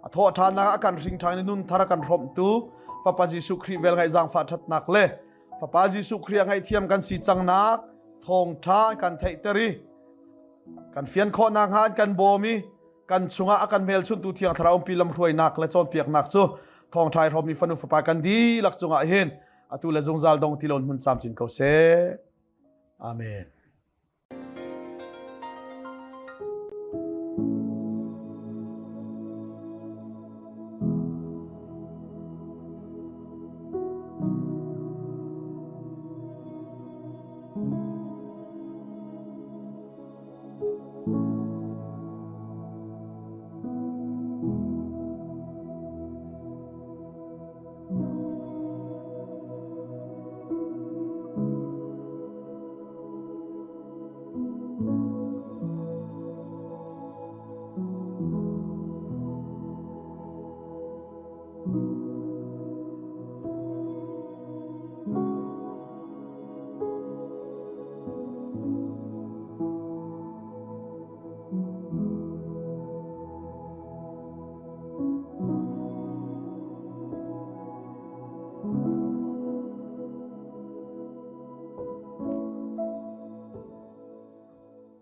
a thawh ṭhannak ah a kan hring ṭhan i nun thar a kan hrawmhtu Fapa Jesuh Khrih vel ngaih zaangfah ṭhatnak le Fapa Jesuh Khrih a ngaihthiam kan si cangnak thawngṭha kan theihter i kan fian khawhnak hnga an kan bawm i kan chungah a kan hmelchunhtu Thiang Thlarau umpi lamhruainak le cawnpiaknak cu thawngṭha i hrawmmi fanu fapa kan dihlak cungah hin atu le zungzal dong ti loin hmun camcin ko seh. Amen.